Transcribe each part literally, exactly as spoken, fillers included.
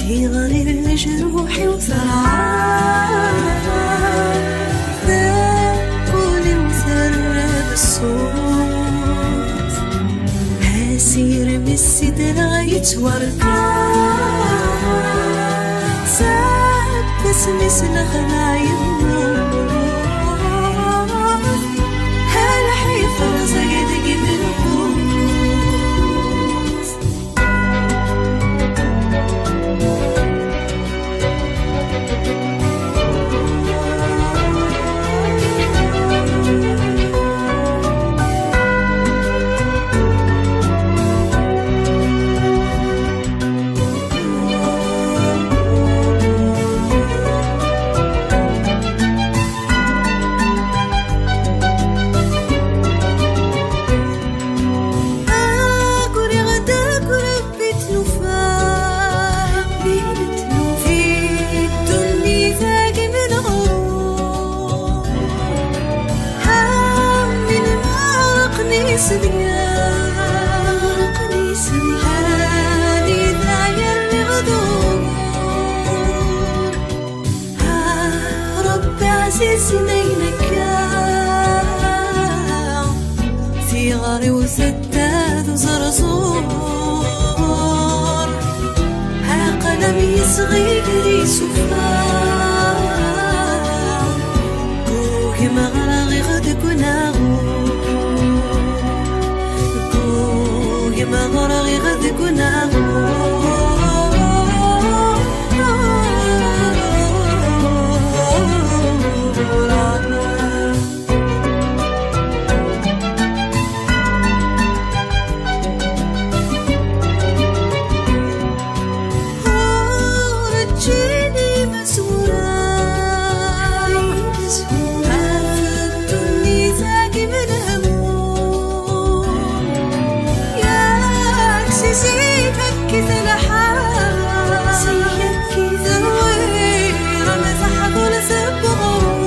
Iɣli leǧruḥ-iw terɛa, taquli-w terra-d ṣṣut. Asirem i s-sidreɣ yettwarka, seg wasmi s-nexdeɛ yemmut. Lḥif rẓag deg imenqus. Aguriɣ-d akk Rebbi tlufa, Rebbi tlufa, di ddunit-agi menɣur. Amin meɣraqen isebgan, meɣraqen isebgan, anida yerriɣ dur. A Ṛebbi ɛzizen ayen akka, tiɣri-w tedda d uẓerẓur. Aql-am yesɣi gar isufar, ggugmeɣ rɣiɣ deg unaɣur, ggugmeɣ rɣiɣ deg unaɣur. Ur ǧǧin imezwura, imezwura, ɣef ddunit-agi menhmum. Yak si zik akkit lḥal, si zik akkit lḥal, terwir am teḥbult n uɣrum.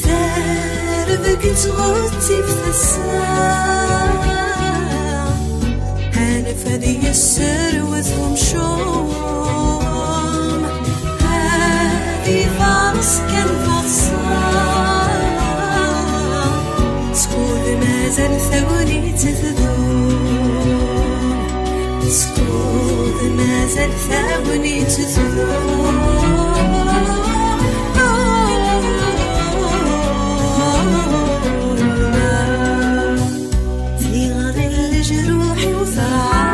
Tarbegt ɣezzifet ass-a, anef ad yesserwet umcum, ad ifares kan taḍsa. Skud mazal tagnit tdum, skud mazal tagnit tdum. Tiɣri n leǧruḥ-iw terɛa,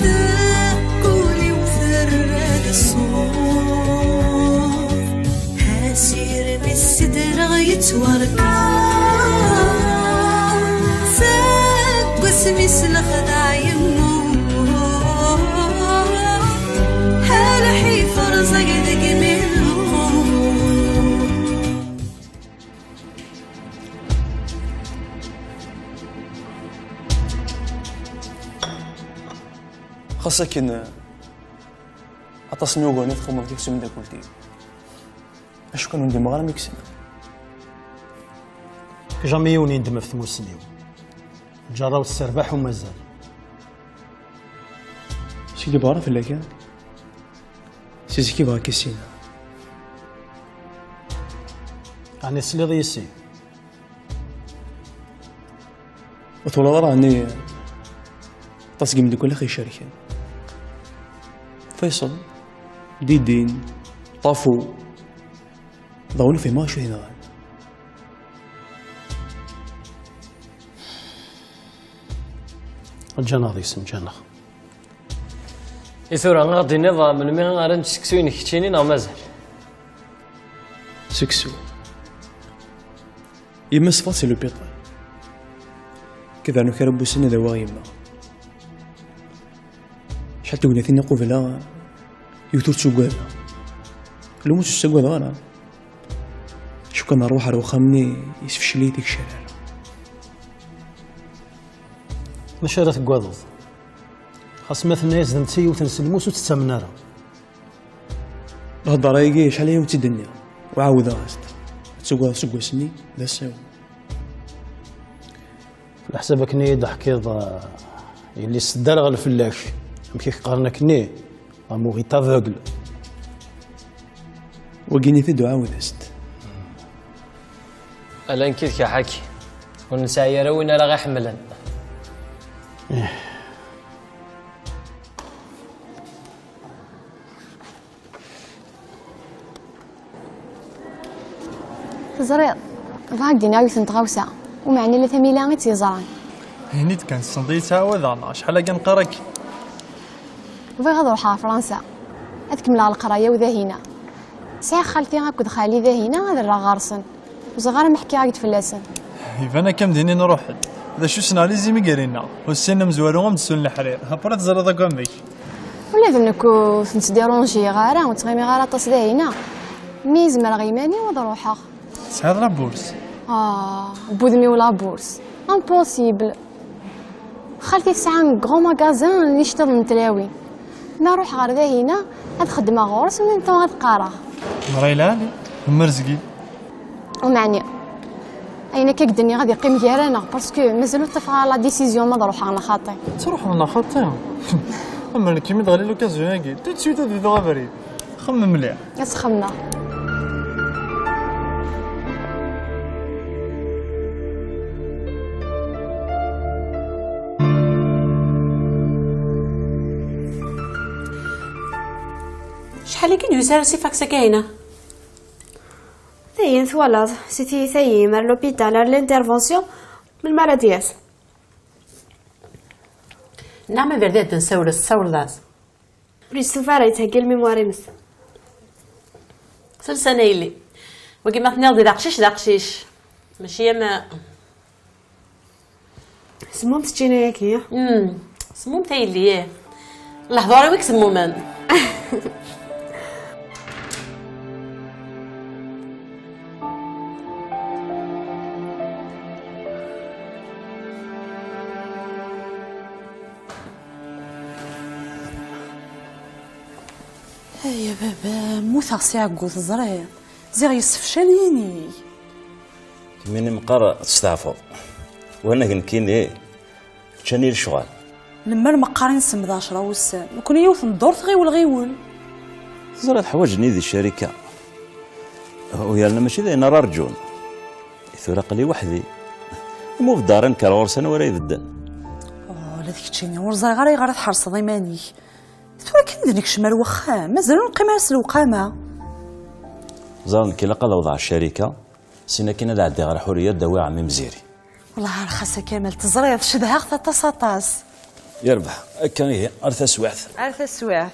taquli-w terra-d ṣṣut. Asirem i s-sidreɣ yettwarka, seg wasmi s-nexdeɛ yemmut. Lḥif rẓag deg imenqus. Xas akken, aṭas n wugurn i txummeḍ deg-s umeddakel-iw. Acu kan ur ndimeɣ ara mi k-ssneɣ. Jamais yiwen yendem ɣef tmussni-w. Ǧarraw tesserbaḥ u mazal. Seg lebɣer fell-ak, a? Si zik i bɣa k-issineɣ. Ɛni tesliḍ yis-i? Ur twalaḍ ara ɛni aṭas n yimdukal i ɣ-icerken? Faysel, Didin, Ṭafu, daɣen ur fhimeɣ acu i t-yenɣan. Ǧǧan-aɣ deg-sen, ǧǧan-aɣ. I tura, ad ɣ-d-tiniḍ melmi ara nečč seksu-inek keččini neɣ mazal? Seksu. Yemma teffeɣ si l'hôpital. Ked rnu kra n wussan ad awiɣ yemma. Acḥal n tegnatin i qubleɣ, yiwet ur tt-ugadeɣ. Lmut ur tt-ttagadeɣ ara. Acu kan nruḥ ar uxxam-nni, yesfecel-iyi tigecrar. D acu ara teggadeḍ? Xas ma tenna-yas d netta yiwet n selmus ur tt-ttamen ara. Lhedṛa-agi acḥal aya ur tt-id-nniɣ, u ɛawdeɣ-as-d. Ad tugadeḍ seg wass-nni d asawen. Leḥsab akken i yi-d-teḥkiḍ, ah, Yelli-s tedderɣel fell-ak. Amek i k-qqaren akkenni? Amour est aveugle. Wagini-t-id uɛawed-as-d. Ala nekki d Kaḥaki. Ur nesɛi ara win ara ɣ-iḥemmlen. Teẓriḍ, bɣiɣ ad k-d-iniɣ yiwet n tɣawsa, u meɛni la Tamila i tt-yeẓran. Ini-d kan, tessneḍ-iyi ttɛawadeɣ, neɣ acḥal akka neqqar akka? Bɣiɣ ad ruḥeɣ ɣer Fransa, ad kemmleɣ leqraya-w dahina. Sɛiɣ xalti akked xali dahina, ad rreɣ ɣer-sen. Ur ẓriɣ ara ma ḥkiɣ-ak-d fell-asen. Iban akka am d-inin ruḥ-d. D acu, ssneɣ les immigrés-nneɣ. Ur ssinen amezwaru am d-ssulen leḥrir. Après teẓriḍ akk amek. Ula d nekk ur ten-ttdiṛunjiɣ ara, ur ttɣimiɣ ara aṭas dahina. Mi zemreɣ iman-iw ad ruḥeɣ. Tesɛiḍ la bourse? Ah, n wudem-iw la bourse. Impossible. Xalti tesɛa un grand magasin n yiceṭṭiḍen n tlawin. Ma ruḥeɣ ɣer dahina, ad xeddmeɣ ɣur-s, en même temps ad qqareɣ. Mray lɛali, umerzgi. U meɛni, ayen akka i k-d-nniɣ ad yeqqim gar-aneɣ, parce que mazal ur ṭṭafeɣ ara la décision ma ad ruḥeɣ neɣ xaṭi. Ad truḥeḍ neɣ xaṭi? Amer nekk, imi d-ɣli l'occasion-agi, tout de suite ad bduɣ abrid. Xemmem mliḥ. Ad s-xemmemeɣ. Acḥal-agi n yusa si fax-agi-ina? Tayi twalaḍ, si tiyita-yi, ar l'hôpital, ar l'intervention, melmi ara d-yas? Nnaɣ ma berdi ad d-nsawel, tessawleḍ-as. Ur yestufa ara yettheggi lmimwar-ines. Selsan a yelli. Wagi ma tenniḍ-d d aqcic, d aqcic. Mačči am... Semmum teččina-yagi? Hmm. Semmum a yelli, ih. Lehdur-iw i isemmumen. Ay a baba, mmuteɣ si ɛeggu, teẓriḍ. Ziɣ yessefcal yinig. Kemmini meqqar testeɛfuḍ. Wanag nekkini, ččan-iyi lecɣal. Lemmer meqqar i nsemmed ɛecra wussan, nekkni yiwet n ddurt ɣiwel ɣiwel. Teẓriḍ ḥwaǧen-iyi di ccarika. U yerna mačči d ayen ara rǧun. Tura aql-i weḥd-i. Imi ur beddeɣ ara nekker ɣur-s, anwa ara ibedden? Oh, ula d keččini, ur ẓriɣ ara ayɣer i tḥerseḍ iman-ik. Tura kan d-nekcem ar wexxam, mazal ur neqqim ara s lewqama. Ẓer, nekk ilaq ad awḍeɣ ɣer ccarika, sin akin ad ɛeddiɣ ɣer Ḥuriya ad d-awiɣ ɛemmi Mziri. Wellah rxas a Kamal, teẓriḍ, cedhaɣ-t aṭas, aṭas. Yerbeḥ, akka ihi, ar taswiɛt. Ar taswiɛt.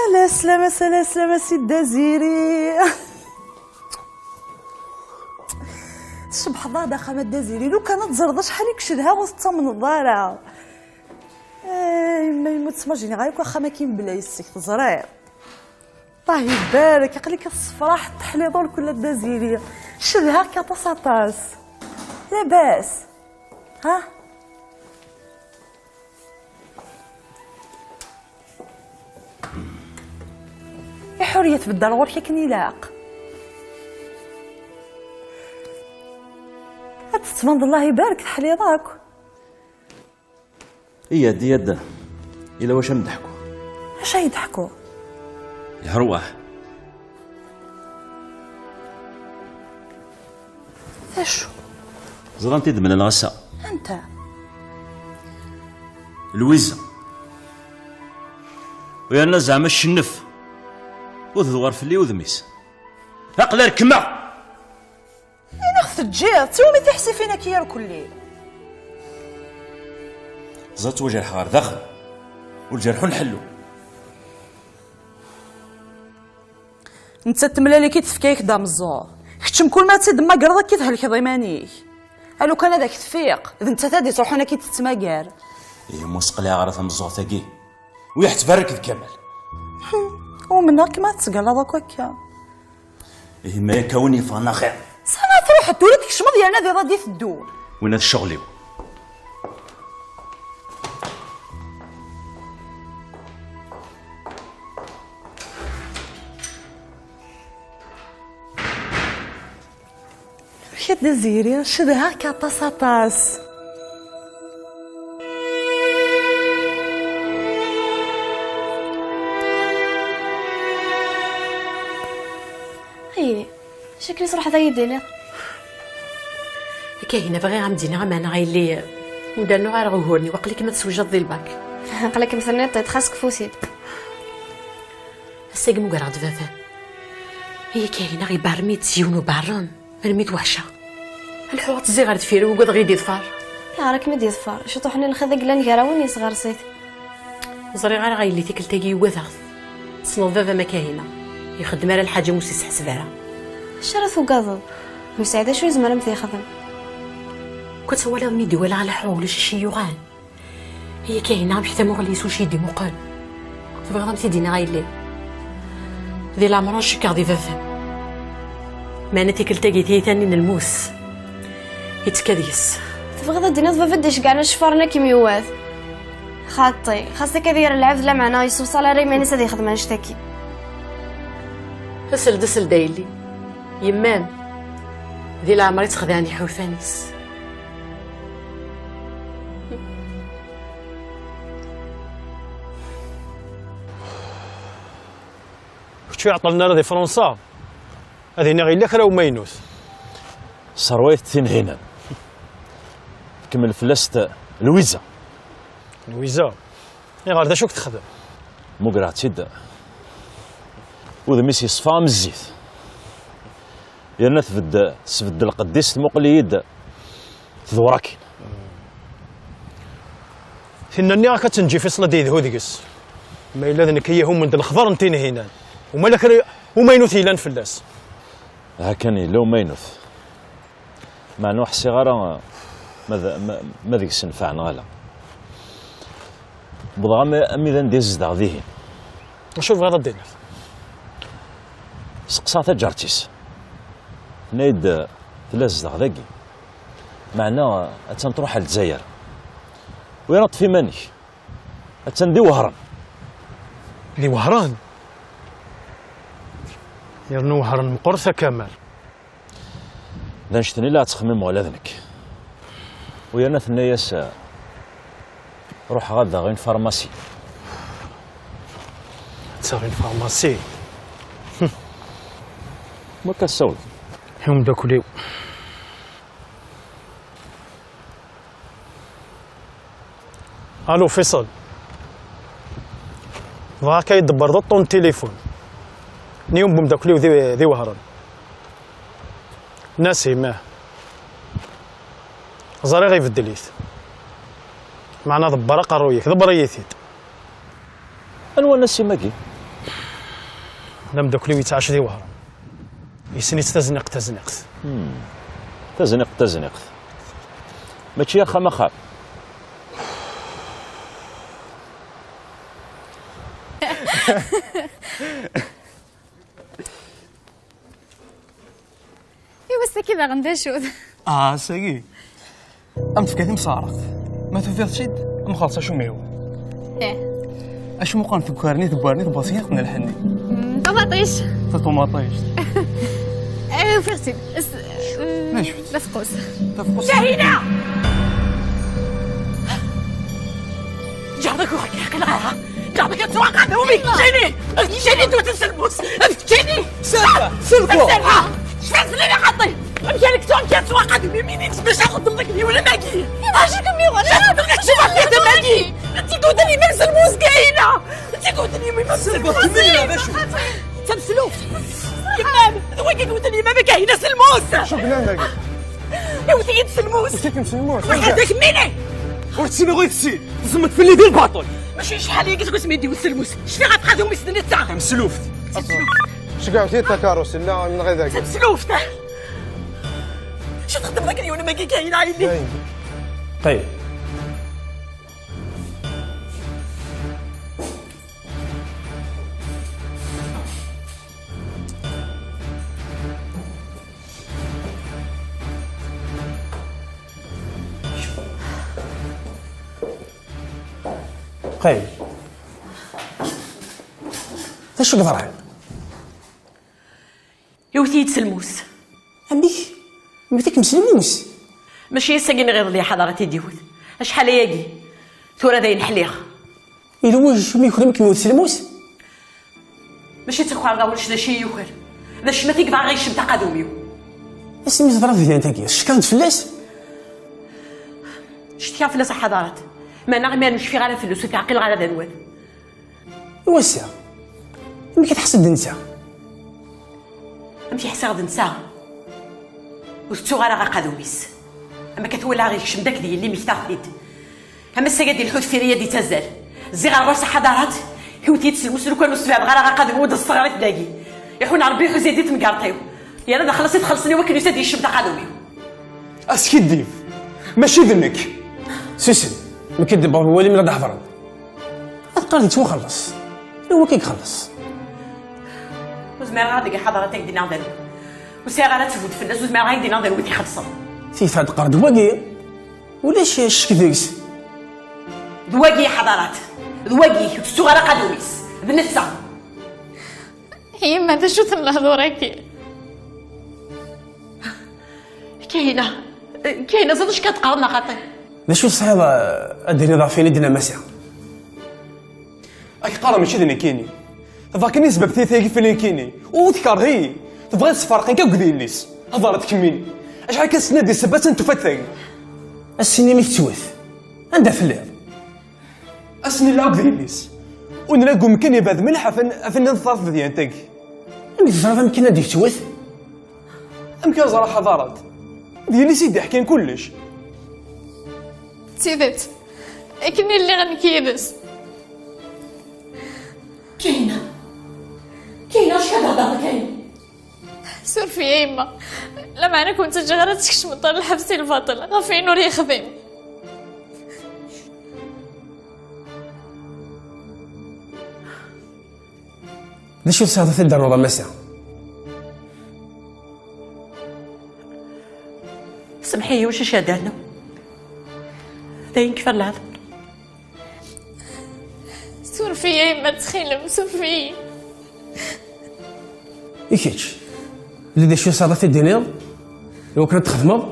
Ala sslama-s, ala sslama-s i Dda Ziri. Tcebḥeḍ-aɣ-d axxam a Dda Ziri, lukan ad teẓreḍ acḥal i k-cedhaɣ ur tettamneḍ ara. Eh, yemma, yemma, ur ttemajiniɣ ara akk axxam-agi mebla yes-k, teẓriḍ. Allah ibarek, aql-ik tessefraḥeḍ, teḥliḍ ur kul a Dda Ziri. Cedhaɣ-k aṭas, aṭas. Labas? Ha? Iḥurya tbeddel ɣur-k akken ilaq. Ad tettbaneḍ, Allah ibarek, teḥliḍ akk. Iyya-d, iyya-d. Yella wacu am-d-ḥku. Acu ay d-ḥku? Yehruwaḥ. D acu? Ẓran-t-id mlaleɣ ass-a. Anta? Lwiza. U yerna zeɛma ccennef. Ur tedwar fell-i udem-is. Aql-i rekmeɣ. Teǧǧiḍ, ttewmi tiḥsifin-agi irkelli. Ẓer ttwajerḥeɣ ɣer daxel. Ur ǧerḥun ḥellu. Nettat temlal-ik-id tefka-yak-d ameẓẓuɣ. Kečč mkul ma ad tt-id-temmagreḍ akka i thelkeḍ iman-ik. A lukan ad ak-tfiq, d nettat ad ittruḥun akka i d-tettmagar. Ihi museqliɛ ɣer tameẓẓuɣt-agi. Wiyaḥ tbarek d Kamal. Umneɣ-kem ad tettgallaḍ akk akka. Ihi ma yakk a win yeffɣen axir. Sana truḥ tura tkecmeḍ yerna d iḍ ad d-iteddu. Win ad ccɣel-iw. Amek a Tiziri, cedhaɣ-k aṭas aṭas. Ayen, acu akken i truḥeḍ ad yi-d-tiniḍ? Akka hina bɣiɣ a m-d-iniɣ ameɛna a yelli, ur d-rennuɣ ara uguren-iw, aql-ikem ad twejdeḍ di lbak. Aql-ikem tenniḍ-t-id, xas kfu-t-id. Ass-agi mugreɣ-d baba. Ihi Kahina ibarrem-itt yiwen ubarrem, armi t-weḥceɣ. Lḥuɣ ad tezzi ɣer deffir-iw, ugadeɣ i d-iḍfer. Ayɣer ad kem-id-yeḍfer? Ciṭuḥ-nni n lxiḍ i yellan gar-awen yesɣersi-t. Ur ẓriɣ ara a yelli tikkelt-agi yugadeɣ-t. Tessneḍ baba-m a Kahina, ixeddem ara lḥaǧa ur s-isseḥseb ara. Acu ara tugadeḍ? Ur yesɛi d acu yezmer ad m-t-yexdem. Kku ad twaliḍ mi d-iwala lḥuɣ ulac acu i yuɣal. Ay Kahina, amek tamuɣli-s ur d-imuqel? Tebɣiḍ ad m-t-id-iniɣ a yelli? Di leɛmer ur cikkeɣ di baba-m. Meɛna tikkelt-agi tiyita-nni n lmus yettekka deg-s. Tebɣiḍ ad d-tiniḍ baba d-iceggɛen aceffar-nni ad kem-yewwet? Xaṭi, xas akka ad yerr lɛebd, lameɛna ur yessewṣal ara iman-is ad yexdem annect-agi. Sel-d, sel-d a yelli. Yemma-m di leɛmer i tt-xedɛen iḥulfan-is. Kečč ur iɛeṭṭlen ara di Fransa, ad iniɣ yella kra umaynut. Serwayet Tinhinan. Tkemmel fell-as t-, Lwiza. Lwiza? Iɣer, d acu i k-texdem? Mugreɣ-tt-id. Udem-is yeṣfa am zzit. Yerna tbedd-, tesbedd lqedd-is, tmuqel-iyi-d, tdewwer akin. Tinna nniɣ-ak ad tenǧi Fiṣel ad yedhu deg-s. Ma yella d nekk i yehummen d lexbar n Tinhinan. Umala kra umaynut yellan fell-as. Ha kan yella umaynut. Meɛna ur ḥṣiɣ ara ma d, ma, ma deg-s nnfeɛ neɣ ala. Wwḍeɣ am, am d anda i zeddeɣ dihin. Acu tebɣiḍ ad d-tiniḍ? Seqsaɣ taǧart-is. Tenna-yi-d tella zeddeɣ dagi. Meɛna attan truḥ ar Lezzayer. Ur ineṭṭef iman-ik. Attan di Wehran. Di Wehran? Yernu Wehran meqqret a Kamal. D annect-nni la ttxemmimeɣ ula d nekk. U yerna tenna-yas, ruḥeɣ ad aɣeɣ une pharmacie. Ad taɣ une pharmacie? Hm. Ma akka ssawleɣ. I umeddakel-iw. Allo Faisal. Bɣiɣ-k ad yi-d-tḍebbreḍ uṭṭun n tilifun n yiwen n umeddakel-iw di, di Wehran. Nasim, ah. Ẓriɣ ibeddel-it. Meɛna ḍebber aqerruy-ik, ḍebber-iyi-t-id. Anwa Nasim-agi? D ameddakel-iw yettɛac di Wehran. Yessen-itt tazniqt tazniqt. Hmm. Tazniqt tazniqt. Mačči axxam axxam. Iwa, ass-agi daɣen d acu-t? Ah, ass-agi. Ad m-tefka timseɛreqt. Ma tufiḍ-tt-id, ad m-xelṣ acumi-w. Eh. Acmuqan tewwaren i tewwaren i tebbaṣin akk n lḥenni. Mm, ṭumaṭic. Taṭumaṭict. Eh, ufiɣ-tt-id. S-, mm, d afeqqus. Tafeqqust. Kahina! Ǧeɛḍ-ak ur ɣ-k-iɛqil ara. Ǧeɛḍ-ak ad tettwaqqadem, umi keččini! Keččini tewwet s lmus! Keččini! Serfa! Serfa! Serfa! Cfiɣ fell-i xaṭi! Amek ara ktu, amek ara tettwaqqadem, imi nit bac ad xeddmeḍ akken iwlan-agi? Iwacu kem-yuɣen? Acu xeddmeḍ akken iwlan-agi? Ad tt-id-wten yemma-m s lmus, Kahina! Ad tt-id-wten yemma-m s lmus! Serfa, kemmel, d acu? D tameslubt! Yemma-m, d wagi i d-wten yemma-m a Kahina s lmus! Acu bnan dagi? Iwet-iyi-d s lmus. Iwet-ikem s lmus? Ur ḥadak mini. Ur ttiniɣ i tessin. Tẓemmet fell-i di lbaṭel. Mačči acḥal yagi seg wasmi i d-iwet s lmus. Cfiɣ ɣef qadum-is d netta. Tamesluft. Tamesluft. Ceggɛet-iyi-d takarus, illa nneɣ idagi. Tamesluft. Acu txeddmeḍ akken yiwen am wagi kan, a yelli? Dayen. Qqim. Qqim. D acu i yeḍran? Iwet-iyi-d s lmus. Amek? Iwet-ikem s lmus? Mačči ass-agi neɣ iḍelli ḥadaret i d-iwet. Acḥal ayagi? Tura dayen ḥliɣ. Ilwac mi yuker amek iwet s lmus? Mačči d takerḍa ulac d acu i yuker. D acemma i yebɣa ɣer yecmet aqadum-iw. Asmi teḍra tedyant-agi, tcekkaḍ-d fell-as? Cetkiɣ fell-as a ḥadaret. Meɛna imir ur cfiɣ ara fell-as, ur t-ɛqileɣ ara d anwa-t. I wass-a? Amek i tḥesseḍ d netta? Amek i ḥsiɣ d netta? Ur tettuɣ ara aqadum-is. Am akka twalaɣ yekcem-d akked yelli, mmektaɣ-t-id. Am ass-agi ad yelḥu deffir-i ad yettazzal. Ziɣ ar ɣur-s a ḥadarat, iwet-iyi-d s lmus lukan ur sbeɛdeɣ ara aqadum-iw ad d-steɣrit dagi. Iḥun Rebbi iḥuza-yi di temgerḍt-iw. Yerna d axlaṣ i t-xellṣen i wakken yusa-d yecmet aqadum-iw. Askiddib! Mačči d nekk! Susem, nekk d Baba Walim la d-hedren. Ad qqaren yettwaxelleṣ. Anwa akka i ixelleṣ? Ur zmireɣ ara deg ḥadarat ad ak-d-iniɣ d anwa. Ur sɛiɣ ara ttbut fell-as, ur zmireɣ ara ad ak-d-iniɣ d anwa i t-ixellṣen. Tiyita ad teqqar d wagi. Ulac ccek deg-s. D wagi i ḥadarat. D wagi, ur tettuɣ ara aqadum-is. D netta. Yemma, d acu-ten lehdur-agi? Kahina, Kahina, ẓriɣ acu ara d-teqqareḍ neɣ xaṭi? D acu tesɛiḍ, eh, ad d-tiniḍ ɣef wayen i d-tenna Masi? Ad k-qqareɣ mačči d nekkini. Tebɣa kan i sebab tiyita-agi fell-i nekkini. U tkerheḍ-iyi. Tebɣa ad sferqen akk d yelli-s. Hḍeṛ-d kemmini. Acḥal kan s-tenna d ssebba-s n tufat tagi. Ass-nni mi tettwet. Anda telliḍ? Ass-nni llan akk d yelli-s. U nella deg umkan ibeɛden mliḥ ɣef, ɣef anda teḍra tedyant-agi. Amek teẓriḍ amkan ad d-yettwet? Amek ara ẓreɣ ḥadaret? D yelli-s i d-iḥkan kullec. D tidet. Akken i lliɣ nekk yid-s. Kahina. Kahina, acu ara d-thedreḍ, Kahina? Suref-iyi a yemma. Lameɛna ur ken-ttaǧǧaɣ ara ad tkecmeḍ ɣer lḥebs i lbaṭel ɣef wayen ur yexdim. D acu tesɛiḍ ad t-id-ternuḍ a Massa? Semmeḥ-iyi, ulac acu ara d-rnuɣ. D ayen kfan lɛeḍ. Suref-iyi a yemma, ttxil-m, suref-iyi. I kečč? Yella d acu tesɛiḍ ad t-id-tiniḍ? Iwakken ad t-txedmeḍ?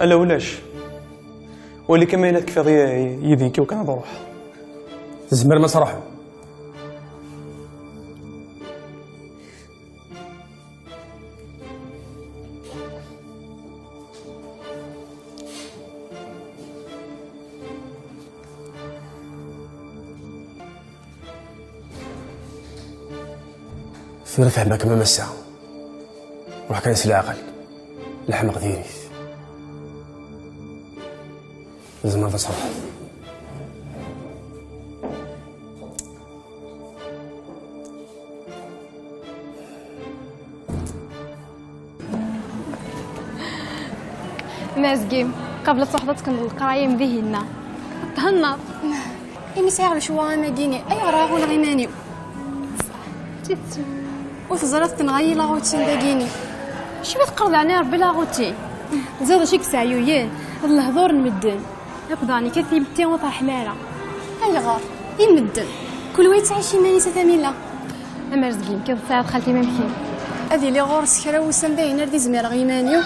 Ala ulac. Wali kan ma yella tekfiḍ yid-i, iwakken ad ruḥeɣ. Tzemrem ad truḥem. Tura fehmeɣ-kem a Massa. Ruḥ kan s leɛqel. Leḥmeq diri-t. Tzemreḍ ad truḥeḍ. Mazgi, qabel ad truḥeḍ ad tkemmleḍ leqraya-m dihin-a. Thennaḍ. Imi sɛiɣ lecɣal am wagini, ayɣer ara ɣulleɣ iman-iw? Ur teẓriḍ tenɣa-yi la routine dagini. Cwi teqqar leɛnaya Rebbi la routine. Teẓriḍ acu i yesɛyuyen? D lehdur n medden. Akk daɣen yekkat timetti ur terḥem ara. Ayɣer? I medden. Kul wa yettɛic iman-is a Tamila. Amerzgi, nekk d tesɛiḍ xalti mamkin. Ad iliɣ ɣur-s kra wussan dayen ar d izmireɣ iman-iw,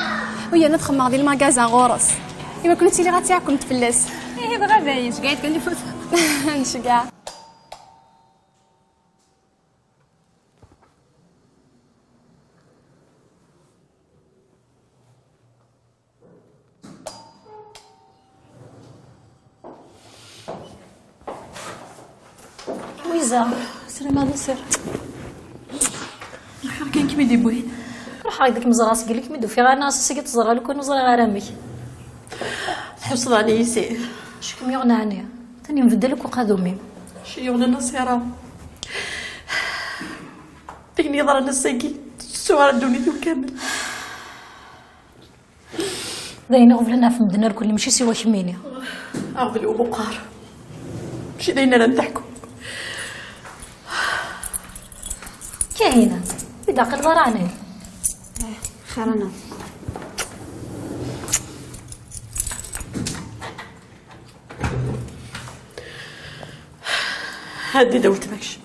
u yerna ad xemmeɣ di lmagazin ɣur-s. Iwakken ur ttiliɣ ad tɛekkemt fell-as. Ihi dɣa dayen, cegɛit kan ifut. Nceggeɛ. Wiza, srem ad nṣir. Lxir kan kem-id-iwwin. Ḥayd akken ẓriɣ seg lekmi d-ufiɣ ara ass-agi teẓra lukan ur ẓriɣ ara amek. Tḥusseḍ ɛni yis-i? Acu kem-yuɣen ɛni? Tani mbeddel akk uqadum-im. Acu yuɣen a Nasiṛa? Ayen yeḍran ass-agi, tettuɣ ara ddunit-iw kamel. D ayen iɣeblen ɣef medden irkelli, mačči siwa kemmini. Aɣbel ubuqar. Mačči d ayen ara n-teḥku. Kahina, ur d-ɛqileḍ ara ɛni? Eh, xir ana. Hadi d weltma-k.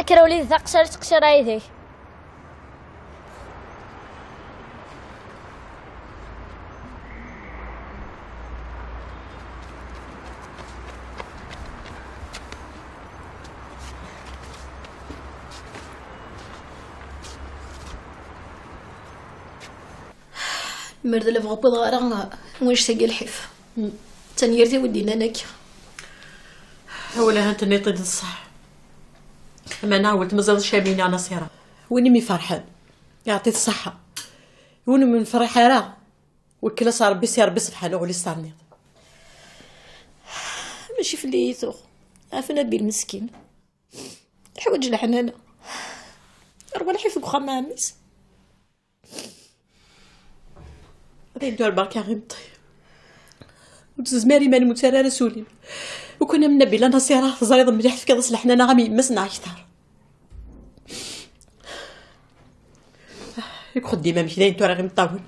Akker a wlidi, taqcirt teqcir aydi-k. Mer d lebɣa wwiḍeɣ ara wanect-agi lḥif. Tanyirt i wi d-yennan akka. Awal ahan tenniḍ-t-id d ṣṣeḥ. Ameɛna weltma ẓriɣ Camina Nasira. Win i m-iferḥen, yeɛṭi-t ṣṣeḥḥa. Win ur m-nefriḥ ara, wekkil-as Ṛebbi, si Ṛebbi ṣebḥan uɣlis terniḍ. Mačči fell-i i tuɣ, ɣef Nabil meskin. Yeḥwaǧ leḥnana. Rwa lḥif deg uxxam n ɛemmi-s. Ad yeddu ar berka imeṭṭi. Ur tezmir iman-im ur ttara ara s ul-im. Ukan am Nabila Nasira, teẓriḍ mliḥ tefkiḍ-as leḥnana am yemma-s neɣ akter. Deg uxeddim amek dayen tura imeṭṭawen.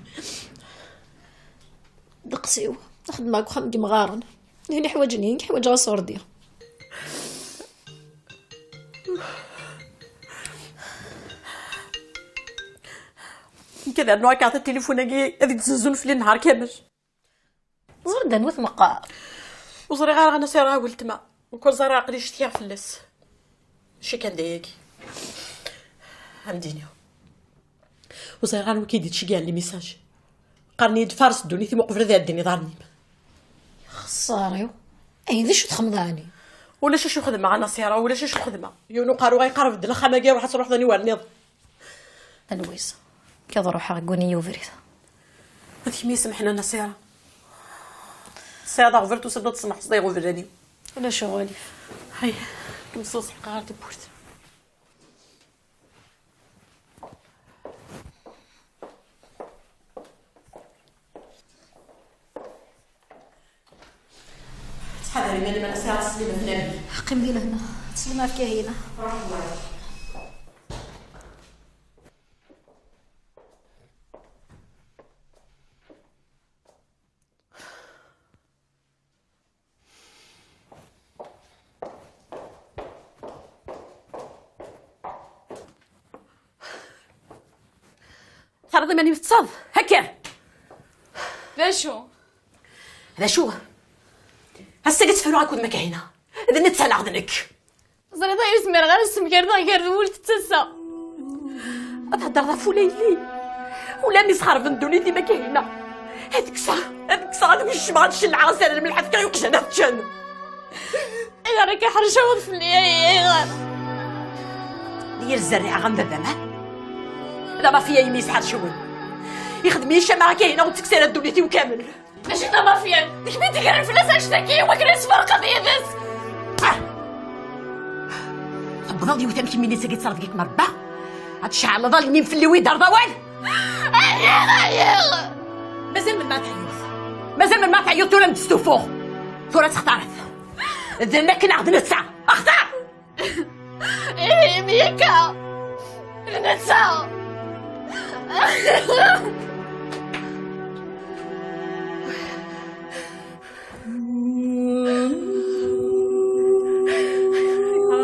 Ddeqs-iw, xeddmeɣ deg uxxam n yimɣaren. Nitni ḥwaǧen-iyi, nekk ḥwaǧeɣ aṣurdi. Nekk ad rnuɣ akka tilifun-agi ad yettzuzzun fell-i nnhar kamel. Ẓriɣ d anwa t-meqqar. Ur ẓriɣ ara Nasira weltma. Mkul ẓriɣ aql-i cetkiɣ fell-as. Mačči kan d ayagi. Am d-iniɣ. Ur ẓriɣ ara wi k-id-ittceggɛen les messages. Qqaren-iyi-d fares ddunit-im uqbel ad iɛeddin iḍarren-im. Xeṣṣar-iw. Ay, d acu txedmeḍ ɛni? Ulac acu xedmeɣ a Nasira, ulac acu xedmeɣ. Yiwen uqerru ay iqerreb-d lexxam-agi, ruḥ ad truḥeḍ aniwer nniḍen. Anwa-is? Kiḍ ruḥeɣ deg wani ubrid. Ma d kemm i isemḥen a Nasira. Tesɛiḍ aɣbel tusiḍ ad tesmeḥseḍ iɣeblan-iw. Ulac uɣilif. Hay, kem-ssewṣeḥqeɣ ɣer tewwurt. Ttḥadar iman-im a Nasira, teslim ɣef Nabil. Qqim di lehna. Teslim ɣef Kahina. Ruḥ ɣer. Terriḍ iman-im teṭṭseḍ? Hakker! D acu? D acu? Ass-agi ad tt-fruɣ akked Makahina. D netta neɣ d nekk. Teẓriḍ, ur zmireɣ ara ad ssemgardeɣ gar d wul d tasa. Ad theddreḍ ɣef ula yelli. Ula mi sxerben ddunit i Makahina. Ad kkseɣ, ad kkseɣ, ad wejjmeɣ, ad cellɛeɣ azal n lmelḥ, ad fkeɣ i uqjan ad ččen. Ayɣer akka ḥercaweḍ fell-i, ay, ayɣer? D yir zerriɛa am baba-m, ha? D amafya imi yesḥercewen. Ixdem-iyi ccama akka, hina ur ttekkes ara ddunit-iw kamel. Mačči d amafya, d kemm i d-igren fell-as annect-agi i wakken ad tferqeḍ yid-s. Ah! Tewwḍeḍ yiwet am kemmini sagi ttreḍ deg-k merba. Ad tceɛleḍ allen-im fell-i wi d-arḍ awal. Ɛyiɣ, ɛyiɣ. Mazal melmi ara teɛyuḍ? Mazal melmi ara teɛyuḍ tura m-d-stufuɣ? Tura textareḍ. D nekk neɣ d netta? Xtar! Ihi imi akka, d netta.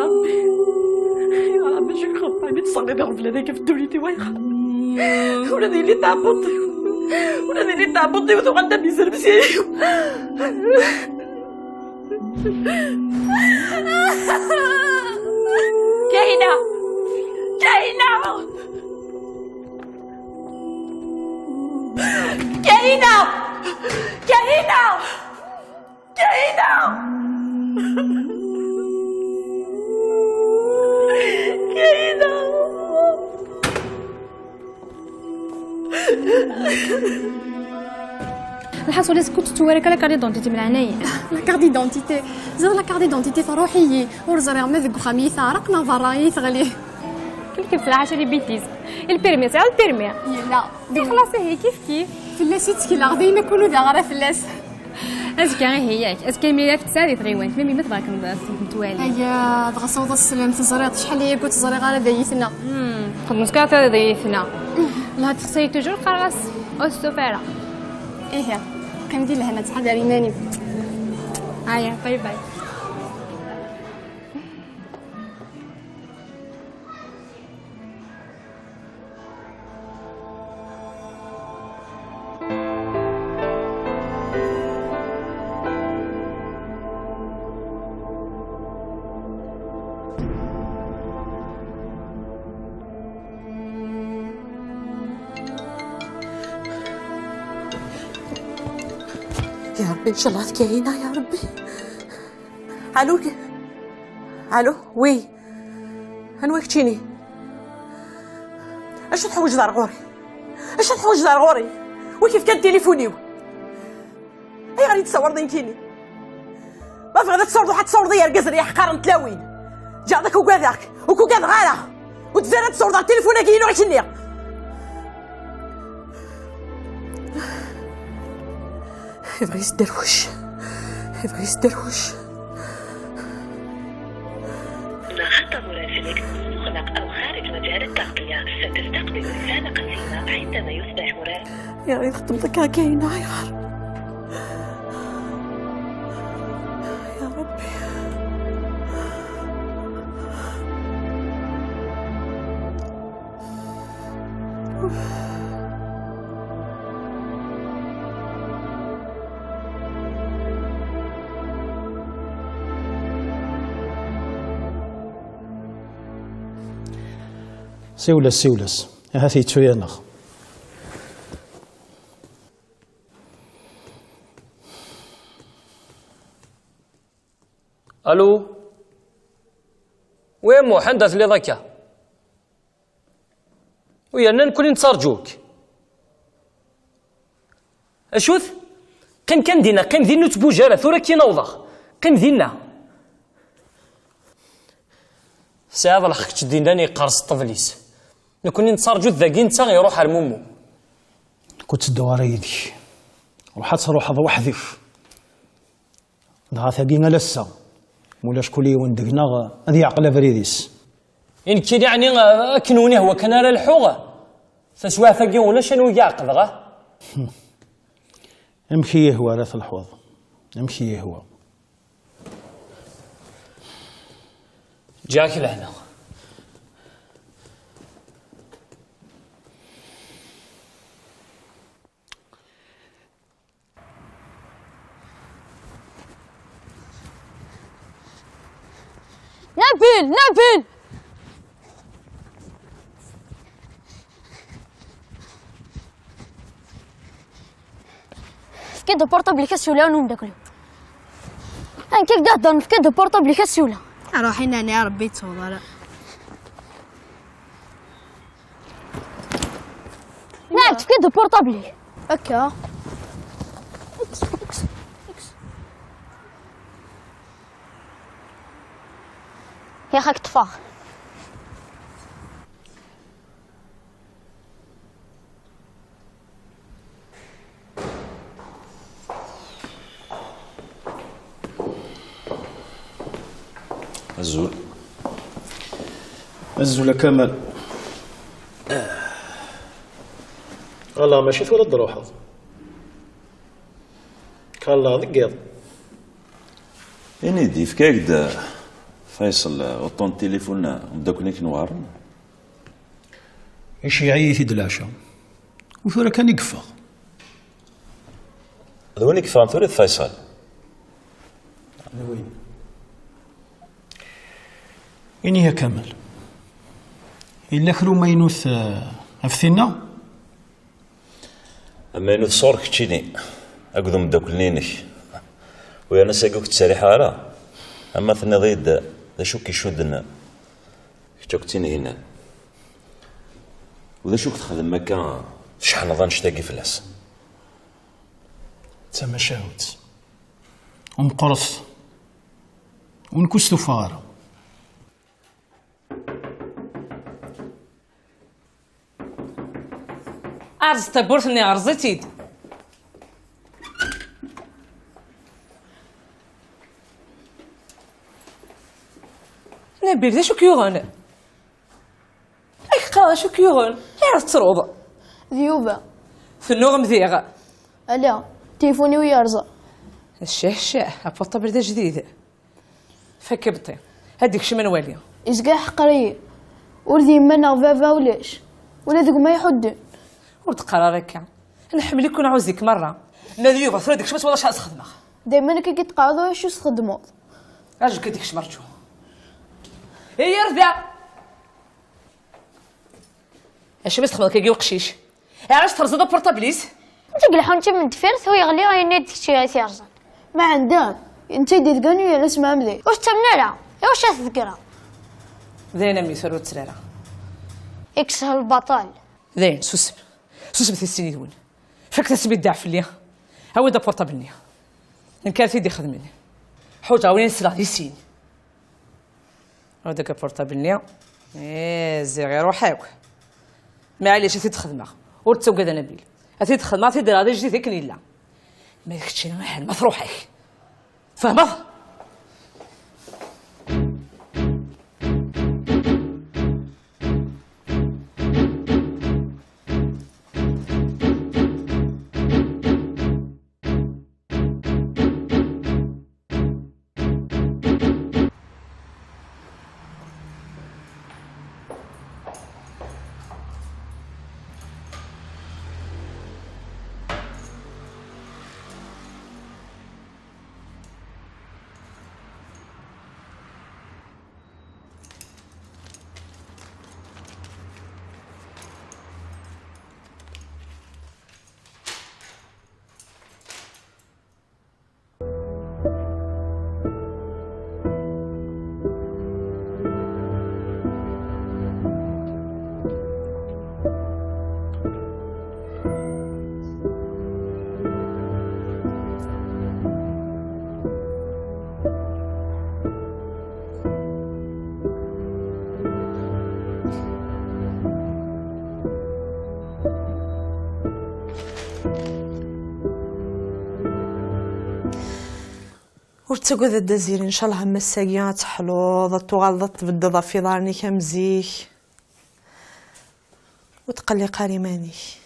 Ṛebbi, ṛebbi, acu yexḍa mi teṣṣerriḍ i ɣef ladayka f ddunit-iw, ayɣer? Ula d yelli tɛebbuḍt-iw, ula d yelli tɛebbuḍt-iw tuɣal d amizerb s yaya-iw. Kahina! Kahina! Kahina! Kahina! Kahina! Kahina! Lḥaṣul, est-ce que ur tettu ara kan la carte d'identité-m, leɛnaya? La carte d'identité? Ziɣ la carte d'identité truḥ-iyi. Ur ẓriɣ ma deg uxxam i yi-teɛreq neɣ berra i yi-teɣli. Quelquefois, lḥaca les bêtises. Lpirmi, sɛiɣ lpirmi. Yella. Xlaṣ, ihi kif kif. Fell-as i ttekleɣ, dayma ur nudaɣ ara fell-as. Azekka ihi yak, azekka imi ara tesɛa di tɣiwant, même ma tebɣa kem-twali. Aya, dɣa sawḍ assalam, teẓriḍ acḥal aya ur tt-ẓriɣ ara d ayetma. Hmm, xedmet kan tura d ayetma. La texsay toujours, qqareɣ-as ur testufa ara. Ihi, qqim di lehna, ttḥadar iman-im. Aya, bye bye. يا ربي، إن شاء الله تكاينة يا ربي. ألو، ك-، ألو، وي. Anwa keččini? Acu teḥwaǧeḍ ar ɣur-i? Acu teḥwaǧeḍ ar ɣur-i? Wi k-ifkan tilifun-iw? Ayɣer i d-tessawreḍ i nekkini? Ma tebɣiḍ ad tessawreḍ, ruḥ ad tessawreḍ i yergazen i yeḥqaren tlawin. Ǧeɛḍ akk ugadeɣ-k, ur k-ugadeɣ ara. Ur tezmir ad tessawreḍ ɣer tilifun-agi-inu i k-nniɣ. Yebɣa yesderwec. Yebɣa yesderwec. ما خط مراسلك مغلق أو خارج مجال التغطية. ستستقبل رسالة قصيرة عندما يصبح مراسل. يا ريت خدمتك كاينة، يا رب. يا ربي. Siwel-as, siwel-as. Ahat yettu-yaneɣ. Allô? Oui, Muḥend, a telliḍ akka? U yerna nekkni nettarǧu-k. Acu-t? Qqim kan dinna, qqim dinna, ur ttbuj ara, tura kan awḍeɣ. Qqim dinna. Tesɛiḍ lḥeqq kečč dinna yeqqers ṭṭbel-is. Nekkni nettarǧu-t dagi, netta iruḥ ar Mumu. Nekk ur ttedduɣ ara yid-k. Ruḥ ad truḥeḍ weḥd-k. Dɣa tagi ala ass-a, mulac kul yiwen deg-neɣ ad yeɛqel abrid-is. I nekkini, ɛni akken wen ihwa kan ara lḥuɣ? Taswiɛt-agi ulac anwa i ɛeqleɣ, ah? Amek i yihwa ara telḥuḍ? Amek i yihwa? Ǧǧiɣ-ak lehna. Nabil! Nabil! Efk-d portable-ik ad siwleɣ i umeddakel-iw. Nekk ak-d-heddren, efk-d portable-ik ad siwleɣ. Ruḥ i nani, a Rebbi, ur yettsuḍ ara. Naɛd, efk-d portable-ik. Akka. Yax, ad k-ṭṭfeɣ. Azul a Kamal. Ala, mačči tura d-truḥeḍ. Kalla deg yiḍ. Ini-d, yefka-ak-d Faysal uṭṭun n tilifun n umeddakel-ik n Wehran? Iceyyeɛ-iyi-t-id leɛca. U tura kan i yeffeɣ. D win i yeffɣen tura d Faysal? D win. Ini-ya Kamal. Yella kra umaynut, eh, ɣef tinna? Amaynut sɣur keččini akked umeddakel-nni-inek. U yerna sagi ur k-ttserriḥeɣ ara. Ama tenniḍ-iyi-d d acu k-icudden kečč akked Tinhinan. U d acu k-texdem akka tceḥneḍ annect-agi fell-as? D tamacahut. U meqqret. U nekk ur stufaɣ ara. Erẓ tawwurt-nni, erẓ-itt-id. Nabil, d acu k-yuɣen? Ak qqareɣ d acu k-yuɣen? Ayɣer tettruḍ? D Yuba. Tennuɣem diɣ? Ala, tilifun-iw yerẓa. Ccah, ccah, apurṭabl d ajdid. Fakk ibṭi. Ad d-ikcem ad nwali. Izga iḥeqqiṛ-iyi. Ur d yemma neɣ baba ulac. Ula d gma iḥudden. Ur d-qqar ara akka. Nḥemmel-iken, nɛuzz-ik merra. Ma d Yuba tura d-ikcem ad twalaḍ acu ad s-xedmeɣ. Daymen akka i d-teqqareḍ ulac acu s-txeddmeḍ. Rǧu kan ad d-ikcem, rǧu. Iyyir da! Acu i s-txedmeḍ akka i uqcic? Ɛerrac terẓiḍ apurṭabl-is? Deg lḥunti n deffir, tura yeɣli ayen i d kečč i t-yerẓan. Ma ɛendam, netta i d-idgan u yerna semɛam deg. Ur tettamen ara, iwacu ara t-tgreḍ? D ayen a mmi, tura ur ttru ara. Ikkes lbaṭel. D ayen, susem. Susem i sin yid-wen. Fket-as mi ddeɛ fell-i. Awi-d apurṭabl-nni. Nekk ara t-id-ixedmen. Ḥuǧeɣ win i nesleɣ di sin. Awi-d akka apurṭabl-nni. Ih, ziɣ iruḥ akk. Maɛlic, ad t-id-xedmeɣ. Ur ttagad a Nabil. Ad t-id-xedmeɣ, ad t-id-rreɣ d ajdid akken yella. Ma d keččini, ahan ma truḥ-ak. Tfehmeḍ? Ur ttagad a Dda Ziri, ncallah am ass-agi ad teḥluḍ, ad tuɣaleḍ ad tbeddeḍ ɣef iḍarren-ik am zik. Ur tqelliq ara iman-ik.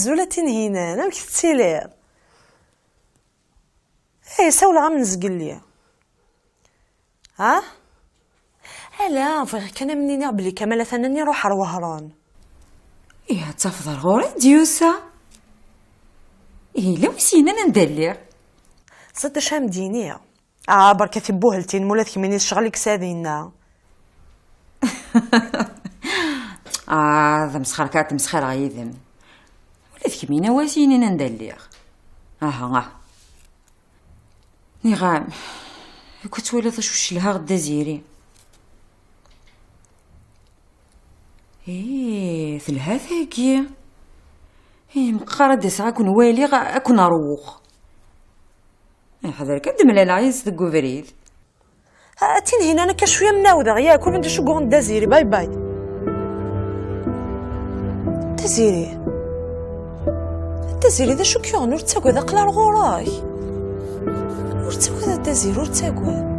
Zula Tinhinan, amek tettiliḍ? Eh, sawleɣ-am-n zgelli. Ha? Ala, bɣiɣ kan am-niniɣ belli Kamal atan-nni iruḥ ar Wehran. Ih, ad tafeḍ ar ɣur-i d-yusa. Ih, yella wi s-yennan anda lliɣ. Ẓid acu am-d-yini? Ah, berka tibuheltin, mula d kemmini s ccɣel i yesɛa dinna. Ah, d amesxer kan ad tmesxireɣ yid-m. Ula d kemmini wi s-yennan anda lliɣ. Aha, aha. Niɣ-am, akk ad twaliḍ acu celhaɣ Dda Ziri. Ih, telha tagi. Ih, meqqar ad d-aseɣ ad ken-waliɣ, ad ken-rwuɣ. Ḥader kan ad d-mlaleɣ yid-s deg ubrid. A Tinhinan, akka cwiya mnawdeɣ, yak ur d-acu yuɣen Dda Ziri, bye bye. Dda Ziri. Dda Ziri, d acu k-yuɣen? Ur ttagad, aql-aɣ ɣur-k. Ur ttagad a Dda Ziri, ur ttagad.